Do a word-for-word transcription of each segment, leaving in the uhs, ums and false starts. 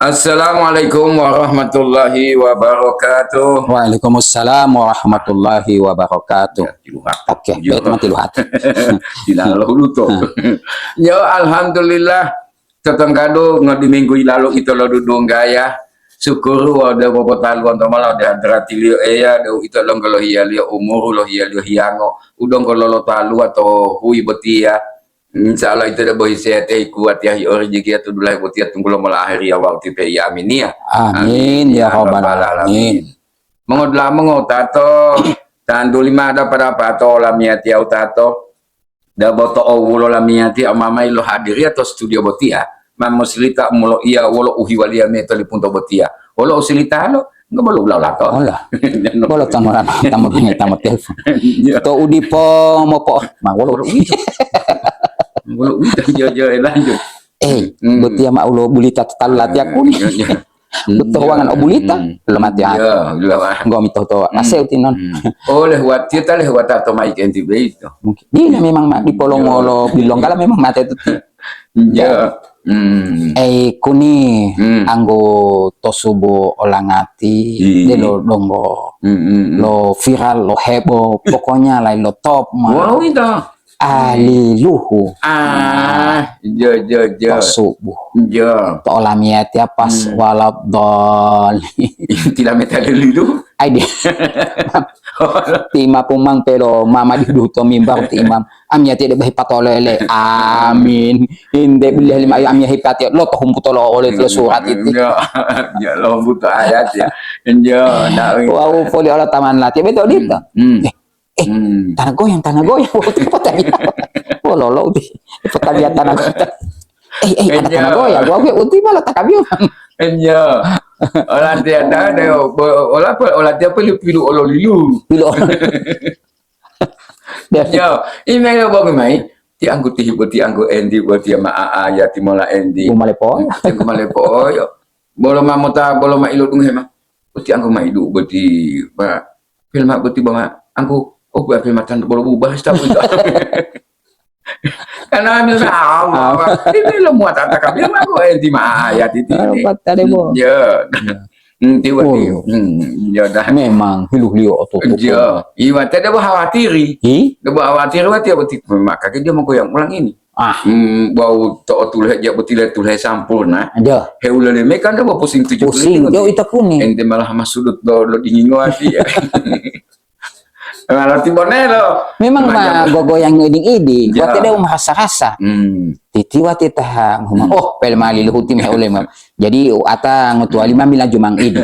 Assalamualaikum warahmatullahi wabarakatuh. Waalaikumsalam warahmatullahi wabarakatuh. Ya, tilu hati. Oke, ya, baik, teman, tilu hati. Tidak lalu luto. Ya, alhamdulillah. Tetanggado ngodi minggu ilalu ito lodudunggaya. Syukuru wawu de'u popotaluwonto mola ode hadratiliyo Eya, de'u ito donggo lohiyaliyo umuru, lohiyaliyo hiyango, u donggo lolotaluwa to huyi botiya. Insya Allah ito debo hisehate, hikuwatiya, hiorijikiya to dulahe botiya tunggulo molahiriya wawu tipe iya. Aminiya. Amin, ya rabbal alamin. Mongodula'a mongotato, tantuli mao dapa-dapato olamiyatiya utato. Debo to'owulo lamiyatiya ma mayi lohadiriya to studio botiya, ma mosilita moloiya wolo uhiwaliya mayi to lipunto botiya. Wolo usilitalo, enggak bolo ula-ulato. Ola. Bolo tamu rana, tamu rana, tamu telepon. Iya. To udipo mopo, ma wolo. Wolo uwito. Wolo uwito, jo, jo, lanjut. Eh, hmm, botiya ma ulo bulita to talu latiya kuni. Iya, iya. Butuh ruangan obulita, hmm, lo mati. Iya, iya. Ngomi to, to, hmm, aseu tinon. Hmm. Oh, leh watiya ta leh watato mai kenti beito. Mungkin. Dila memang ma dipolongolo bilonggala memang mate itu. Iya. Hmm. Eh, kuni, hmm, anggo to subu olangati, hmm, de lo donggo, hmm, hmm, hmm, lo viral, lo heboh, pokoknya lain lo top ma. Wow, itu. Aliluhu. Ah, jo, jo, jo. To subuh. Jo. To olamiyatiya pas, hmm, waladhdallin. Tilameta lilu. Ai di. Ti imam pumang pelo mama didu to mimbar ti imam. Amiyatiya de bahi patolele. Amin. Inde bilih lima ayu amiyahipatiya lo to humbuto lo oleh lo surat itu. Jo. Jo, lo humbuto ayat ya. Jo, nah. Wau poli ola taman latiya beto dito. Hmm. Eh, Eh, hmm, tanah goyang, tanah goyang. Waktu itu pertanyaan. Wah, lolo uti. Pertanyaan tanah goyang. Eh, eh, ada tanah goyang. Gua, gua uti malah tak kami. Enjo. Ola tiada de, bo-, ola pe-, ola tiada pilu-pilu olo lilu. Pilu olo. Enjo. Ini lo bagi mai. Ti anggu tihi boti anggu endi boti ma a, a, ya timola endi. Gua malepo. Ti anggu malepo, yo. Bolo ma mota, bolo ma ilo dungu hema. Boti anggu ma idu boti, Pak. Film apa tiba ma angku, oh, buat film matan bolo bubar sita pun. Karena film apa? Ini lo muat kata kami ma ko enti ma ayat itu. Ayo, patah deh, Bo. Ya. Hmm, tiba dia. Hmm, ya dah. Memang hiluh liyo oto. Ya. Iwa tadi apa khawatiri? Hi? Dia apa khawatiri, wati apa ti-, maka dia mau goyang ulang ini. Ah. Hmm, wau to'o tulahe ja botile tulahe sampurna. Aja. Heulele me kan bo pusing tujuh pusing, yo, ita kuning. Ente malah masudut do, do dingin wati ya. Malah tibonelo. Memang ma gogoyang iding-iding. Ya. Wati dia merasa-rasa. Hmm. Titi wati taha. Hmm. Oh, pel mali luhuti me ulema. Jadi, ata ngotuwali ma milajumang idi.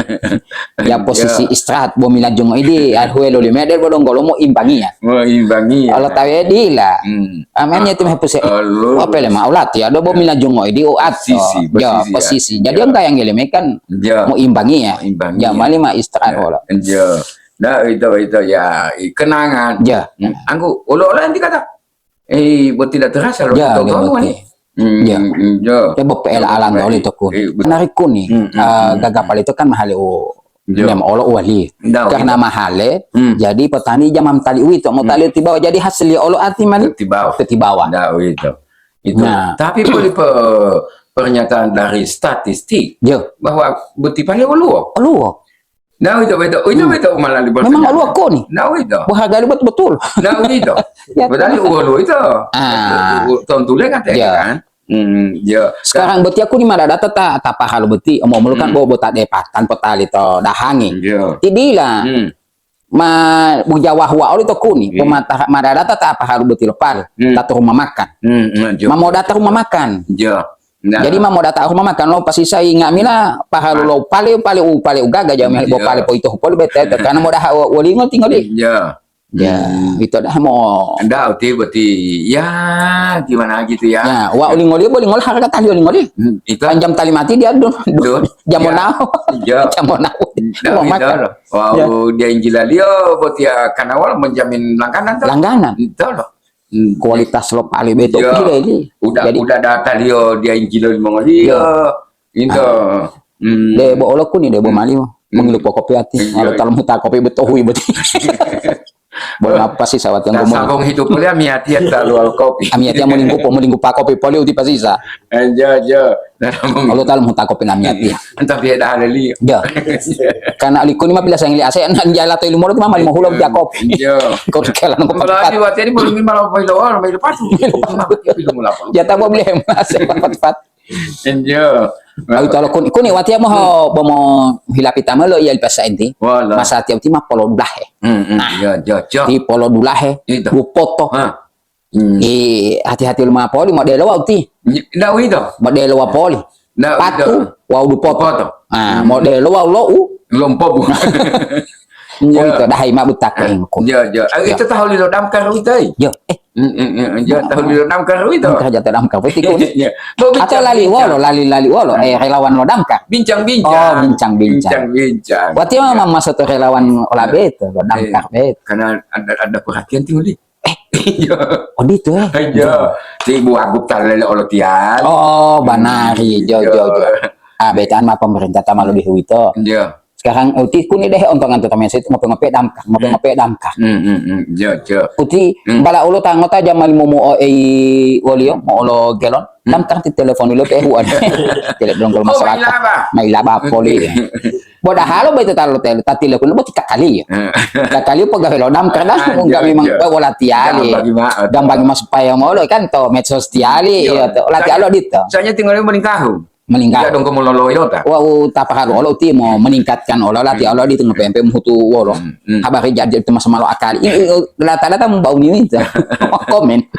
Ya, posisi istirahat, bo milajungo idi, alhuwe loli mede bo donggolo mo imbangiya. Mo imbangiya. Olo tawe dila. Hmm. Amen ya tim hepuse. Olo. Apa le ma ulati, ado bo milajungo idi o ato. Posisi, ya, posisi, ya. Posisi. Jadi, ya, enggak yang ngelemekan, ya, mo imbangiya. Mo imbangiya. Ya, mali ma istirahat wala. Ya. Nah, itu, itu, ya, i-, kenangan. Ya. Hmm. Anggu, olo-olo nanti kata. Eh, buat tidak terasa loh, ya, tahu-tahu ya, nih. Hmm, ya. Hmm, ya. Ya, bapak ela alam tahu itu kun. Eh, betul. Menarik kun nih. Hmm, hmm, ah, hmm, gagapal itu kan mahale o, ya, nem olo wali. Ndak, karena itu mahale, hmm, jadi petani jamam tali uwito, mau, hmm, tali tibawa. Jadi hasilnya olo arti mani? Tibawa. Tibawa. Ndak, itu. Itu. Nah. Tapi boleh pe-, pernyataan dari statistik, ya, bahwa beti pale oluwo. Oluwo. Nah, itu betul. Itu, hmm, betul malah di. Memang oluwo koni. Nah, itu. Wah, harga betul-betul. Nah, itu. Ya, padahal oluwo itu. Ah. Tontu kan, ya, kan? Hmm, ya. Sekarang beti aku ni ma data ta, ta pahalu beti. Mau mulu kan, hmm, bo, bo ta depatan potali to dahangi. Ya. Tidila. Hmm. Ma bujawa huwa oli to kuni. Hmm. Pemata ma data ta pahalu beti lepar. Hmm. Ta to rumah makan. Hmm, hmm, ya. Ma mo data rumah makan. Ya. Nah. Jadi ma moda ta rumah makan lo pasisa nga'amila pahalu lo pale, pale u, pale u gaga jami bo pale poito poli bete, karena moda ha wolingol tingoli. Iya. Ya, hmm, itu dah mo. Ndak uti berarti ya gimana gitu ya. Ya, wa olingoli bo lingol harga tali olingoli. Hmm, itu. Panjang tali mati dia dun, dun. Dun. Jamonao. Iya. Jamonao. Ndak, rumah itu makan. Loh. Wow, ya. Dia injilaliyo buat ya karena wal menjamin langganan tuh. Langganan. Itu loh. Hmm. Kualitas lo pale beto. Iya. Pile ini. Udah, jadi udah data liyo dia injilo mongoliyo. Iya. Itu. Ah. Hmm. De bo olo kuni de bo maliyo. Hmm. Mengilu pokok piati. Iya. Kalau talo muta kopi beto hui beti. Bolo apa sih sawat yang Dan gomong? Sabong hidup kuliah miatia terlalu kopi. Amiatia molinggupo, molinggupa kopi poli uti pasisa. Eh, jo, jo. Olo talu muta kopi na miatia. Entah beda halili. Jo. Karena alikuni mah bila sayang li ase, nan jala to ilmu lo mah limo hulo dia kopi. Jo. Kau kela nunggu Kalau pat-pat. Adi wati ini belum lima lapan puluh orang, main lepas. Jatah problem, ase pat-pat. Enjo. Awi tolo kuni, kuni watiya moho bomo hilapi tamelo iya lipasa enti. Wala. Masa tiya uti ma polo dulahe. Hmm, hmm. Nah, iya, iya, iya. Di polo dulahe, Itu. Dupoto. Ha. Hmm. I hati-hati luma poli modelo wa uti. Ndak uwito. Modelo wa poli. Ndak Patu uwito. Wa dupoto. Dupoto. Ah, Hmm. Modelo wa lo'u. Lompobu. Iya. Oh, ito, dahai ma butako engko. Iya, iya. Ah, ito tahu lilo damkar uwito, eh? Iya, eh. Mm, mm, mm, iya, tahu lilo damkar uwito. Damkar jatuh damkar, berarti kun. Iya. Atau lali wolo, lali, lali wolo, eh, relawan lo damkar. Bincang-bincang. Oh, bincang-bincang. Bincang-bincang. Wati ma Iya. Mama soto relawan ola Iya. Beto, lo damkar Iya. Beto. Karena ada, ada perhatian tinggal di. Eh. Iya. Oh, gitu, eh? Iya. Si Bu Agup talele olo tian. Oh, banari, jo, Iya. Jo, jo. Ah, betan ma pemerintah tama lo di Huwito. Iya. Sekarang uti kuni deh ontongan to tamesa itu ngope-ngope damkar, ngope-ngope damkar. Hmm, hmm, hmm. Jo, jo. Uti Hmm. bala ulo tangota jamal mumu o ei wolio mo olo gelon. Hmm. Damkar ti telepon lo pe huan. Tidak dong kalau Oh, masyarakat. Mailaba. Mailaba poli. Boda halo baita talo telo tati le kuno boti kakali ya. Hmm. Kakali po gawe lo damkar dah Ah, enggak jo, memang jo. Wala tiali. Jangan bagi ma-, Dan bagi mas supaya molo kan to medsos tiali Yo, ya to. Lati saya, alo dito. Saya tinggal meningkahu. Meninggal. Iya dong, kamu loloyo ta? Wau tapaharu olo uti mo meningkatkan olo lati olo di tengah P M P mutu wolo. Hmm, hmm. Habari jadi itu mas malo akali. I, i, i, lata-lata mau bau niwi itu. Komen.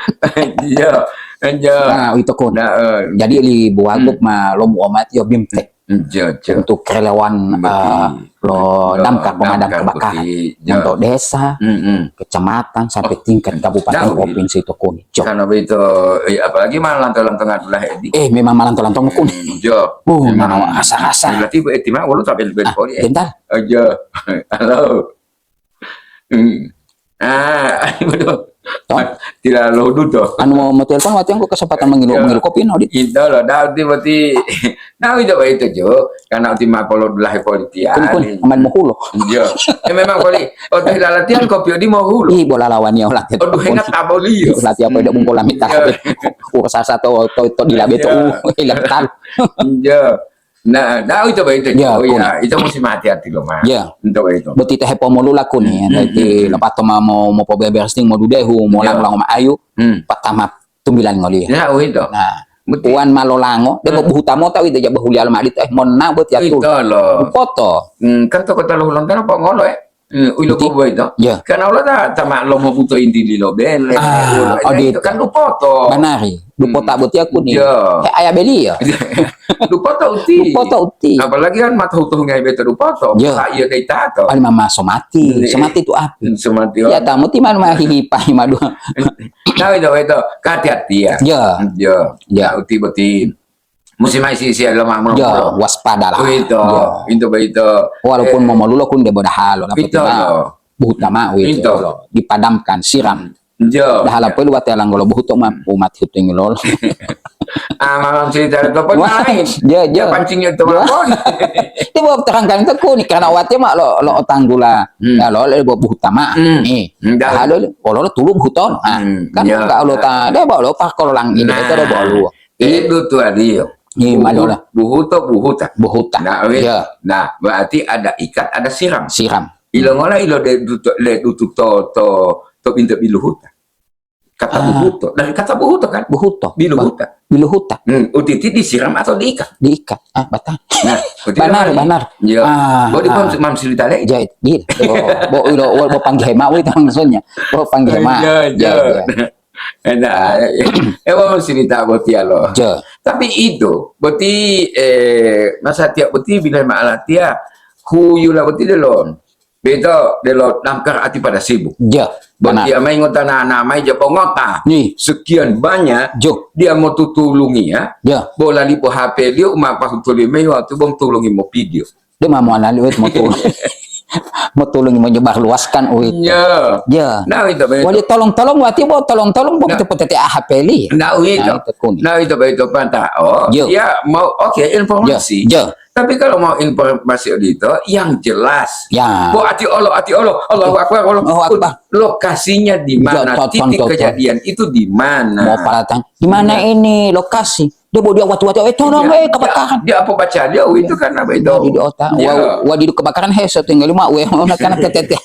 Iya, iya. Nah, itu kun. Nah, eh. Jadi li buatuk Hmm. ma lomu omat yo bimtek. Hmm, iya, iya. Untuk relawan, Betul. Eh, lo Lo damkar pemadam damkar kebakaran. Betul. Iya. Untuk desa, Hmm, hmm. Kecamatan, sampai tingkat kabupaten, Jauh, provinsi itu kun. Jo. Karena begitu, eh, apalagi malanto-lanto ngadulah edi. Eh, memang malanto-lanto nukun. Hmm, jo. Oh, memang mana rasa-rasa. Berarti Bu Eti mah, walau sampai lebih Ah, poli, eh. Bentar. Oh, jo. Halo. Hmm. Ah, betul. Toh? Tidak lodu toh. Anu mau, mau telepon, waktu yang aku kesempatan mengilu, Iya. Mengilu kopi, no, di. Itu loh, dah, berarti, berarti, nah, itu, itu, Jo. Karena uti ma polo dulahe politian. Kun, kun, aman mau hulo. Iya. Ya, memang poli, oh, teh lalatian kopi di mau hulo. Ih, bola lawan ya, latihan. Aduh, hengat aboli ya. Latihan apa, udah bungkul lamit. Iya. Urus asa to, to, to, di labe to, Iya. Uh, hilang tal. Iya. Nah, nah, itu baik itu. Iya, Oh, kun. Iya, itu mesti hati-hati loh, Mas. Iya. Itu baik itu. Boti teh pomolu laku nih, Hmm, jadi hmm, hmm. Lepas to mau, mau, mau pobeberes ting mau dudehu, mau Iya. Lang-lang ma ayu, Hmm. Patama tumbilan ngoli. Ya, oh, itu. Nah, Betul. Puan malolango, dia Hmm. Buhuta mota itu, jaba hulia lo madit, eh, mon na buat ya Itu tuh. Loh. Poto. Hmm, kan toko talu lontar apa ngolo, eh? Hmm, ulo Betul. Bobo itu. Ya. Karena Allah ta, ta mak lomo buto indi lilo bele. Ah, ulo, oh, itu gitu. Kan lupoto. Banari. Lupoto Hmm. Buat ya kuning. Ya. He, ayah beli ya. Lupoto uti. Lupoto uti. Apalagi kan mata utuh ngai beto lupoto. Ya. Pak, iya deh tato. Paling mama somati. Iya. Somati itu apa? Hmm, somati, Ya, oh. Tamu ti manu mahihi pahi madua. Nah, itu, itu. Kehati-hatian. Ya. Ya. Ya. Nah, uti boti. Musim isi isi adalah mamul. Ya, waspadalah. Itu, Ya. Itu begitu. Walaupun Eh, momolulo kun dia bodah halo, tapi itu cuma loh. Buhuta ma, itu Itu. Loh. Dipadamkan, siram. Ya. Dah halapai lu wate langgolo buhuto ma, umat hitung lolo. Ah, malam cerita itu pun Wah, lain. Ya, ya. Pancingnya itu Ya. Pun. Dia bawa terangkan itu kuning karena wate ma lo, lo otanggula. Hmm. Ya, lo, lo buhuta ma. Hmm. Nih. Enggak. Halo, olo tulu buton. Ah, Hmm, kan iya. Enggak lo ta, deh bawa lo pakol lang ini Nah, itu deh bawa lo. Itu tuh dia. Iya, Buhu-, malu lah. Buhuto, buhuta. Buhuta. Nah, weh. Iya. Nah, berarti ada ikat, ada siram. Siram. Ilo ngola ilo de duto, le dutu to, to, to pinto biluhuta. Kata Ah. Buhuto. Dari kata buhuto kan? Buhuto. Biluhuta. Biluhuta. Hmm, utiti disiram atau diikat? Diikat. Ah, batang. Nah, utiti Banar, lagi. Banar. Iya. Ah, Bo di ah. Pam, mam cerita lagi. Jahit. Di. Bo, bo, ilo, bo, bo panggih ma, wih, maksudnya. Bo panggih ma. Iya, iya. Iya, iya. Nah, eh, eh, wau cerita boti alo. Ja. Tapi itu, boti, eh, masa tiap boti bila ma'ala tia, huyula boti delon. Beto delo damkar ati pada sibuk. Ja, Boti benar. Amai ngota na, na mai jabo ngota. Nih. Sekian banyak, Jo. Dia mau tutulungi ya. Ja. Bola lipo H P dia, uma pas tutulungi mai waktu bom tulungi mau video. Dia mau anali wet mau tulung. Mau tulung menyebar luaskan wet. Iya. Ya. Nah, itu betul. Wali tolong-tolong wati bo tolong-tolong bo Nah. Kita potete A H P li. Nah, itu. Nah, itu kun. Nah, itu betul panta. Oh, Yo. Dia mau oke informasi. Yo. Yo. Tapi kalau mau informasi odito, yang jelas. Ya. Bo ati olo, ati olo, Allahu Akbar, Allahu Akbar. Lokasinya di mana? Titik kejadian itu di mana? Mau palatang. Di mana ini lokasi? Dia bawa dia wati-wati, "Eh, tolong, eh, kebakaran." Dia apa baca dia itu kan apa itu? Di otak. Wah, wah, di kebakaran, he, saya tinggal lima, weh, nak kana tetete.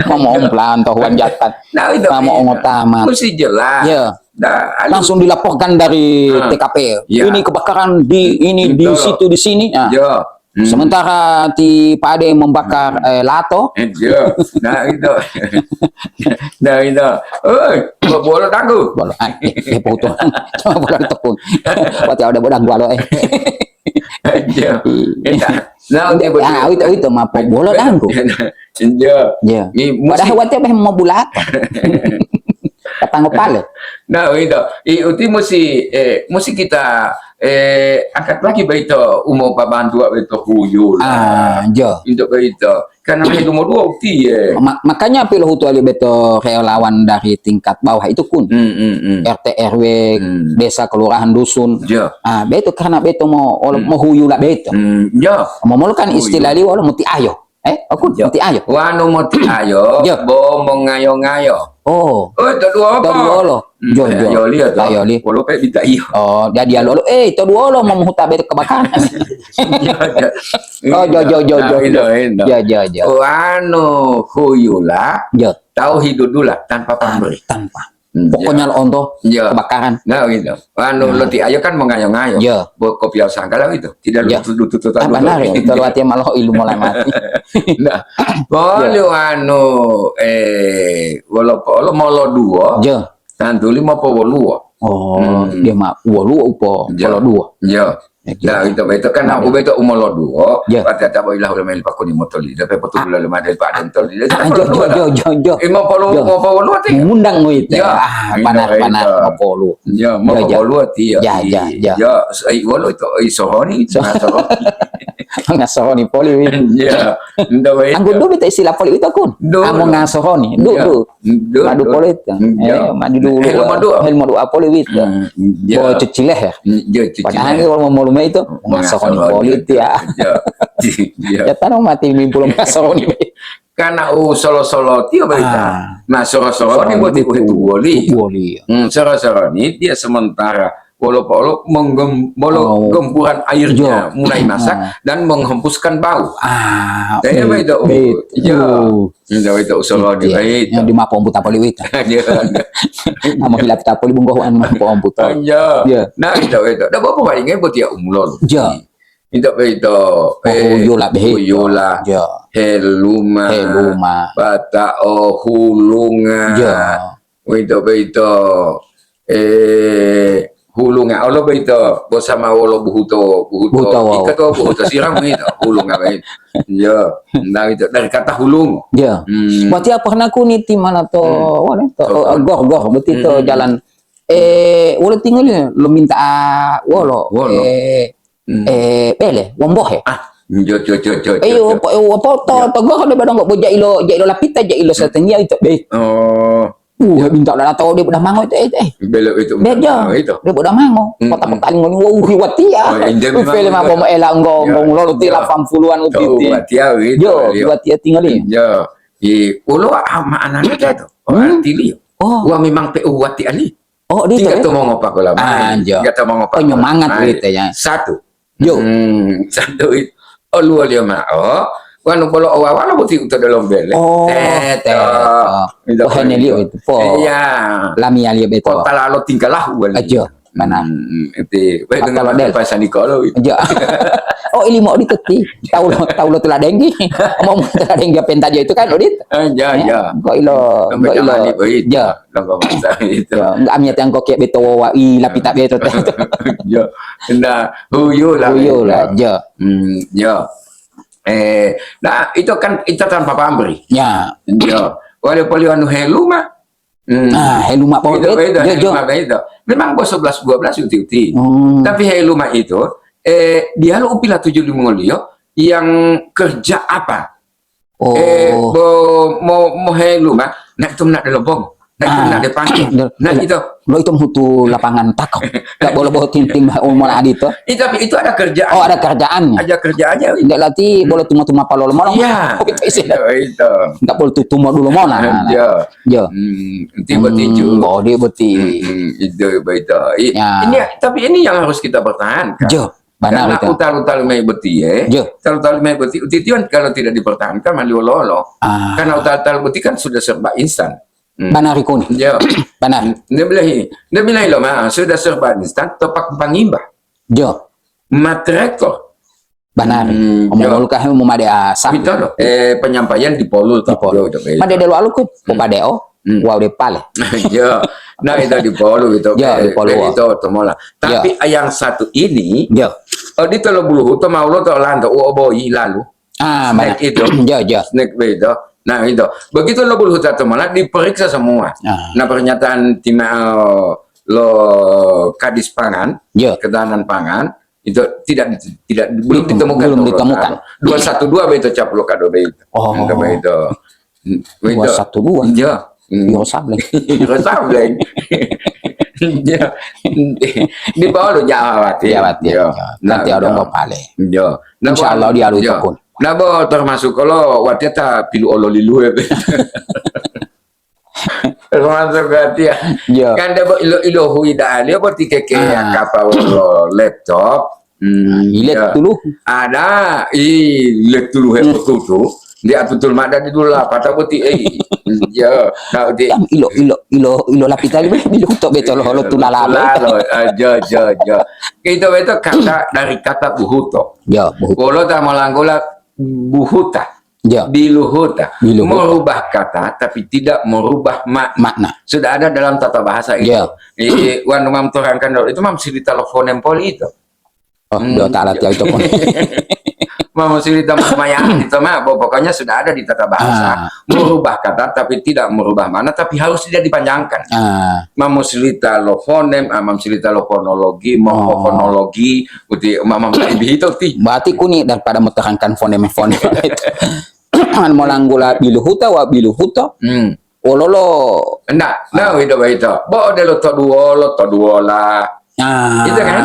Ngomong pelan, toh, wanjatan. Nah, itu. Mesti jelas. Ya. Nah, langsung dilaporkan dari T K P. Ya. Ini kebakaran di ini, di situ, di sini. Nah. Ya. Sementara ti pade membakar, eh, lato. Eh, iya. Nah, itu. Nah, itu. Oi, bo-, bolo tanggu. Bolo, ah, eh, eh, potong. Cuma bolo tepung. Wati ada bodang gua lo, eh. Iya. Nah, itu betul. Ah, itu, itu mah bolo tanggu. Iya. Iya. Padahal wati apa mau bulat? Katanggu pale. Nah, itu. I, uti musi, eh, musi kita, eh, angkat lagi baito umo pabantu baito huyu lah. Ah, jo. Itu baito. Karena itu mau dua uti ya. Ma-, makanya pilohutu ali beto relawan dari tingkat bawah itu kun. Hmm, hmm, hmm. R T R W, desa, kelurahan, dusun. Jo. Ah, beto karena beto mau, mau huyu lah beto. Hmm, jo. Mau kan istilah liwa lo muti ayo. Eh, aku moti ayo. Wanu moti ayo, bo mongayo-ngayo. Oh. Oh, to duo apa? To duo lo. Jo, jo. Ayo liyo to. Ayo li. Wolo pe bita iyo. Oh, jadi alo lo, eh, to duo lo mau huta bete kebakaran. Jo, jo. Oh, jo, jo, jo, jo. Nah, jo. Itu, itu. Jo, jo, jo. Wanu huyula, jo, tahu hidudula tanpa pamrih. Tanpa. Hmm, pokoknya lo onto kebakaran. Nah, gitu. Anu, loti ayo kan mengayo-ngayo. Bo kopiau sangkala gitu. Tidak lutut-lutut. Ah, benar ya. Itu artinya malah ilmu lama. Nah, poli anu, eh, wolo polo molo duo. Jo. Tantu lima po woluo. Oh, dia mah woluo upo polo duo. Jo. Nah, itu, itu kan aku beto umolo duo, pati atabo ilahu lemeli pakuni motoli, dape potulu lalu made pa den toli. Ah, jo, jo, jo, jo, jo. Lima puluh, lima puluh ti. Ngundang mo itu. Ya, ah, panas, panas, lima puluh. Ya, lima puluh ti. Ya, ya, ya. Ya, ai wolo itu, ai sohoni, sohoni. Ngasohoni poli wi. Ya, nda wei. Anggo do beta istilah poli itu kun. Amo ngasohoni. Du, du. Madu politik. Eh, madu dulu. Helma dua. Helma dua politik. Bo cuci leher. Padahal kalau mau molume itu, ngasohoni politik ya. Ya, tanah mati mimpulo ngasohoni. Karena u solo-solo tiyo berita. Nah, soro-soro ni buat ibu itu woli. Woli. Hmm, soro-soro ni dia sementara wolo-wolo menggem-, wolo gempuran airnya mulai masak dan menghembuskan bau. Ah, saya itu. Iya. Itu, itu usul di baik. Yang di mapompu tapoli wita. Iya. Nama hilap tapoli bungkoh anu mapompu to. Iya. Nah, itu, itu. Dah bapak paling ngebut ya umulon. Iya. Itu, itu. Uyula, behitu. Uyula. Iya. Heluma. Heluma. Bata, oh, hulunga. Iya. Itu, itu. Eh, hulunga olo boyito, bosama wolo buhuto, buhuto ika to, buhuto siram boyito, hulunga boyito. Iya, nah itu dari kata hulung. Iya. Hmm. Berarti apa kena kuniti mana to, wala to, eh, goh, goh, betul to jalan. Eh, wolo tinggal ya, lo minta wolo. Wolo. Eh, eh, bele, wombohe. Ah, jo, jo, jo, jo, jo. Ayo, apa, apa to, to goh de badang kok bo jailo, jailo lapita, jailo setengah itu, be. Oh. Uh, bintang dana tahu dia udah mango itu, eh, eh. Belo itu. Bejo. Itu. Dia udah mango. Hmm. Kota-kota ngoni, wah, uh, watia. Oh, iya, memang. Film apa mau elang ngomong, lalu tila pampuluan utiti. Watia, gitu. Yo, watia tinggal ini. Yo. Di ulo ama anak itu. Oh, arti liyo. Oh. Wah, memang pe wati ali. Oh, di. Tinggal itu, ya? Tuh mau ngopak ulama. Ah, jo. Tinggal tuh mau ngopak. Penyemangat ulama. Gitu ya. Satu. Yo. Hmm, santu i-, oluwoliyo ma'o, wanu bolo owawalo boti u to delomo bele. Oh, teto. Teto. Minta. Oh, heneliyo itu, po. Iya. Lamiyaliyo beto. Kota lalo tingkah laku wali. Ajo, mana? Hmm, iti, weh, dengan apa sani kolo itu. Ajo. Oh, ilimo di teti. Tahu lo, tahu lo teladenggi. Omong teladenggi apa yang tadi itu kan, Udit? Ah, iya, iya. Kok ilo, kok ilo. Iya. Loko masa itu. Ya, enggak amia tangko ke beto wa i lapita beto teh. Ya. Nah, huyu lah. Huyu lah, ya. Hmm, ya. Eh, nah, itu kan itu tanpa pamrih. Ya. Ya. Wale poli anu heluma. Hmm. Ah, heluma poli. Itu beda, ya, heluma beda. Memang bos sebelas dua belas uti-uti. Hmm. Tapi heluma itu, eh, dia lo upila tujuh lima ngoliyo yang kerja apa? Oh. Eh, bo-, mo-, mohe luma, nak itu nak dalam bong. Nah, itu Ah. nade pangke. Nah, itu. Lo itu mutu lapangan tako. Gak boleh bawa tim-tim umur adito. Itu, tapi itu ada kerjaan. Oh, ada kerjaannya. Ada kerjaannya. Ndak lati boleh tuma-tuma palolo mola. Iya. Oh, itu isi. Itu, itu. Ndak boleh tutuma dulu mola. Nah, nah. Iya. Iya. Hmm, itu Hmm, betul. Bodi beti. Hmm, hmm, itu betul. I-, Ya. ini, tapi ini yang harus kita pertahankan. Jo, benar Karena itu. utal-utal mai beti, ya. Jo. Utal-utal mai beti, uti itu kan kalau tidak dipertahankan, mali lolo. Ah. Karena utal-utal beti kan sudah serba instan. Hmm. Banar ikuni. Jo. Banar. Dia bilang, dia bilang lo, ma, sudah serba instan, topak pangimba. Jo. Matrekor. Banar. Hmm, Omong jo. Ulkah mau made asap. Itu loh, eh, penyampaian di polu, Di polu. Jo, jo, jo. Made delo alukun, Hmm. popade o, Hmm. wow de pale. Iya. Nah, itu di polu itu. Iya, Eh, di polu. eh, itu temola. Tapi Iya. yang satu ini, Iya. oh, di tolo buluhu to mau lo to lanto, oh, boyi lalu. Ah, Snack mana? itu. Iya, iya. Snack itu. Nah, itu. Begitu lo buluhu to temola, diperiksa semua. Ah. Nah, pernyataan tim, eh, lo Kadis Pangan, Iya. Ketahanan Pangan, itu tidak, tidak, belum Ditem-, ditemukan belum nomor ditemukan. Dua satu dua beto caplo kado beto. Oh. Yang kado beto. Beto. Dua satu dua? Iya. Hmm. Yo sableng. Yo sableng. Iya. Di bawah lo Jawa Wati. Jawa Wati, Iya. iya. Nah, Nanti ada iya. Bapak le. Iya. Nah, Insya Allah bo-, dia ada iya. Ucapun. Nah, bo termasuk kalau Wati ta pilu olo lilu ya. Termasuk berarti ya. Iya. Kan dia bo ilo, ilo hui dah, dia berarti keke ya Ah. kapal lo laptop. Hmm, Nah, iya. Letuluhu. Ada, i letuluhu Hmm. betutu. Di atutul mada di dula, patah putih, eh. Iya. Nah, di Yang ilo, ilo, ilo, ilo lapitali, ilo huto beto lo, lo tulala. Tulalo. Ah, jo, jo, jo. Itu beto kata dari kata buhuto. Ya, buhuto. Kalau ta malanggola buhuta. Ya. Biluhuta. Biluhuta. Merubah kata, tapi tidak merubah makna. Makna. Sudah ada dalam tata bahasa itu. Ya. Eh, wan mam terangkan dulu. Itu mam cerita lo fonem poli itu. Oh, Hmm. do ta'ala tiya itu pun. Mam cerita lumayan itu mah, bo-, pokoknya sudah ada di tata bahasa. Ah. Merubah kata, tapi tidak merubah makna, tapi harus tidak dipanjangkan. Ah. Mam cerita lo fonem, ah, mam cerita lo fonologi, Oh. morfofonologi, uti mam, mam, itu ti. Berarti kuni daripada mau terangkan fonem-fonem itu. Kan mau langgula biluhuta wa biluhuto. Hmm. Wololo. Enggak, nah, itu, itu. Bo, odelo toduwolo, toduwola. Ah. Itu kan?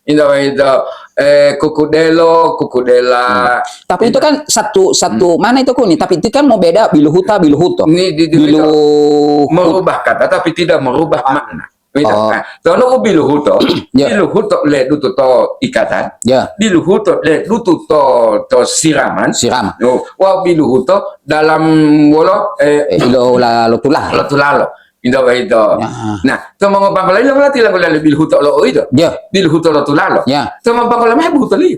Itu, itu. Eh, kukudelo, kukudela. Hmm. Tapi itu kan satu, satu Hmm. mana itu kuni? Tapi itu kan mau beda biluhuta, biluhuto. Ini di, di, Biluhut- merubah kata, tapi tidak merubah makna. Gitu. Oh. Nah, tono u biluhuto, Ya. biluhuto le dutu to ikatan, Ya. biluhuto le dutu to, to siraman. Siraman. No, wa biluhuto dalam wolo, eh, Eh, ilo la lo tulalo. Lo tulalo. Indo ba ito. Ya. Nah, to mongopanggola ilo lati lagu lalu biluhuto lo itu. Ya. Biluhuto lo tulalo. Ya. To mongopanggola mah buhuto li.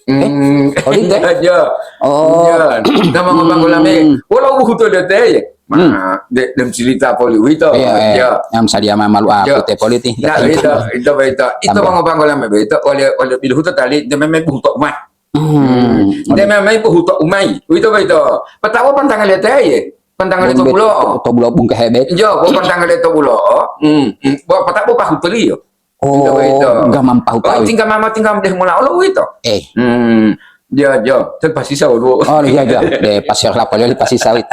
Hmm. Oh, gitu, ya? Iya. Oh. Iya. Nama ngomong ulame. Hmm. Wala buhuto de te. Hmm. Ma, de, dem cerita poli wito. Iya, iya. Iya. Yang sadia mamalu Iya. aku te politi. Nah, itu, itu, itu. Itu Tambah. Mongopanggola me beto, oleh, oleh biluhuto tali, de meme buhuto umai. Hmm. Hmm. De meme buhuto umai. Wito, wito. Patawa pantang le te ye. Pantang le to bulo. To bulo bungke hebet. Iya, bo pantang le to bulo. Hmm. Hmm. Bo patawa pahuto liyo. Oh, Ito, ito. Enggak mampu Oh, tahu. Tinggal mama, tinggal deh mula olo itu. Eh. Hmm, dia, dia, terpaksa saya ulu. Oh, iya, iya. Deh, pas lapor dia pasti sawit.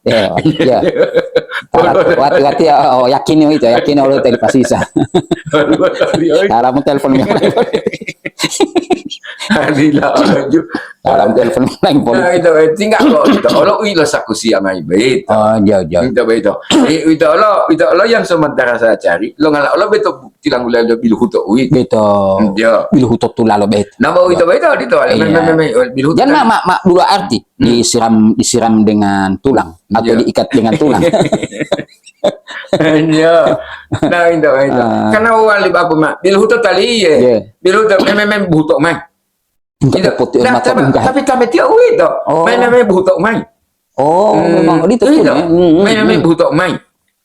Ya, ya. Wati, wati, oh, yakin itu, yakin olo tadi pasti sa. Kalau mau telepon yang lain. Adila, aduh. Kalau mau telepon yang lain, Nah, itu, eh, tinggal lo, itu, olo, ui, lo sakusi amai, beito. Oh, iya, iya. Itu, beito. Eh, itu, olo, itu, olo yang sementara saya cari, lo ngala, olo, beito, tilanggula lo biluhuto uwito. Beto. Hmm, iya. Biluhuto tulalo beto. Nah, bau itu, beto, itu, Iya. me, me, me, me, biluhuto Jangan tadi. ma, ma, ma, dulu arti Hmm. disiram, disiram dengan tulang atau Iya. diikat dengan tulang. Iya. Nah, itu, itu. Ah. Karena wali apa, Mak? Biluhuto tali, iya. Iya. Biluhuto, me, me, me, buhuto, mai. Enggak Iya. Putih Nah, mata tapi, enggak. Tapi kami tiap uwito. Oh. Me, me, me, buhuto, mai. Oh, Hmm, memang itu pun iya. Ya. Hmm, hmm, Memang hmm. Buto mai.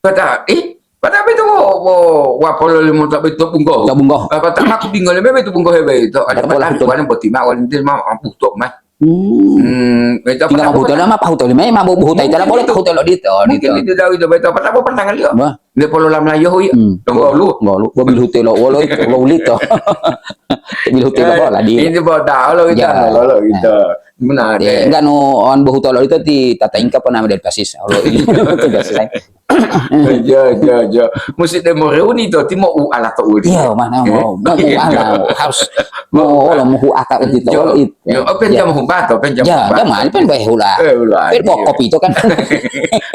Kata, eh, kata apa itu? Wo, wo, wapolo limo tapi itu bungko. Itu bungko. Apa tak aku bingung lima itu bungko hebe itu. Ada Ada pola mata itu. Bukan boti ma wali itu ma buto mai. Hmm. Hmm, itu Tinggal apa mau buto tak nama apa hotel mai, mau buto itu Mungkin lah boleh itu. Hotel lo dito, Mungkin dito. Itu tahu itu betul. Apa tak apa pernah kali ya? Wah. Dia polo lam layo ya. Hmm. Tunggu lu. Enggak lu, mobil hotel lo, wolo, wolo ulito. Mobil hotel lo lah di. Ini bodoh lo gitu, Ya. Lo, lo gitu. Benar. Enggak, no, on bohu tolo itu ti tata ingka pernah dari pasis. Kalau ini tugas saya. Ya, ya, ya. Musi demo reuni to timo u ala to uli. Iya, mana mau mau ala harus mau lo muhu ata uti to itu. Ya, open jam hubat, open jam. Ya, jam ali pen bae hula. Pen bokop itu kan.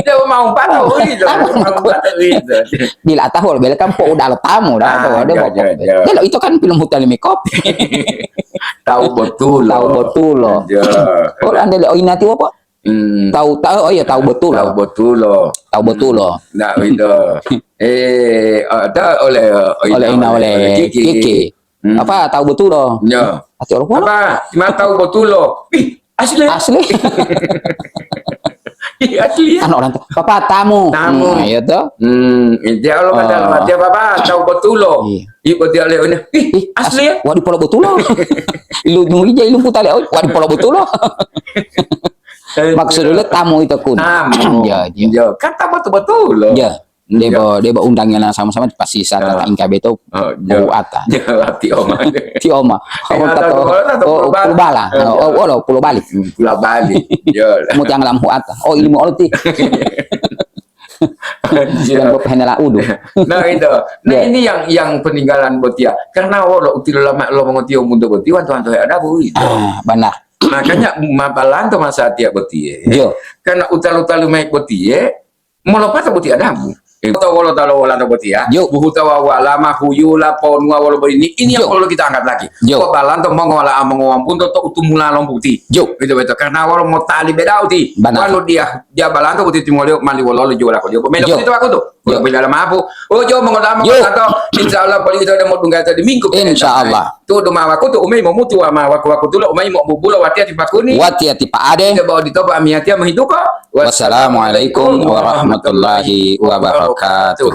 Dia mau hubat to uli to. Mau hubat to uli to. Bila tahu bela kan po udah lo tamu dah. Ada bokop. Kalau itu kan film hotel makeup. Tahu betul. Tahu betul lo. Oh, anda le oinati apa? Hmm. Tahu tahu, oh ya, tahu betul. Tahu betul lo. Tahu betul lo. Nah, itu. Eh, ada oleh oleh ina oleh Kiki. Kiki. Hmm. Apa tahu betul lo? Ya. Ati orang apa? Cuma tahu betul lo. Ih, asli. Asli. Iya, asli. Kan orang papa tamu. Tamu. Nah, iya toh. Hmm, dia kalau kata dia papa tahu betul lo. Iya. Ibu dia oleh ini. Ih, asli ya? Waduh, polo betul lo. Lu nuli jadi lu putar ya. Waduh, polo betul lo. Maksud dulu tamu itu kun. Tamu. Ya, ya. Kan tamu tu betul loh. Ya. Debo debo undangnya sama-sama pasti sata ingka beto buku ata. Ya, ti oma. Ti oma. Oma tato oh pulau bala. Oh, oh, pulau bali. Pulau bali. Ya. Mau jangan lampu ata. Oh, ilmu olti. Yang gue pengen lah udu. Nah itu. Nah ini yang yang peninggalan botia. Karena wolo utilo lama lo mengotio mundo botia tuan tuan ada bu itu. Ah, benar. Makanya mabalanto masa tiap botie. Yo. Karena utal-utal lumai botie, molopato botie adamu. Tahu wolo tahu wolo tahu botia. Yo. Buhu tahu wala mahuyula ponua wolo ini ini yang perlu kita angkat lagi. Yo. Kok balanto mongola amongo wampunto to utumula lombuti. Yo. Betul betul. Karena wolo mau tali beda uti. Benar. Kalau dia dia balanto botie timolio mali wolo jual aku dia. Melo itu aku tuh. Yo. Bila mapu. Oh, jo mongotama mongotama. Insya Allah poli kita ada mau tunggal tadi minggu. Insya Allah. Tu duma wakutu umai momutu wa ma waku wakutu lo umai mo bubulo watiya tipakuni. Watiya tipa'ade. Kita bawa di topa amiyatiya mahiduko. Wassalamualaikum warahmatullahi wabarakatuh.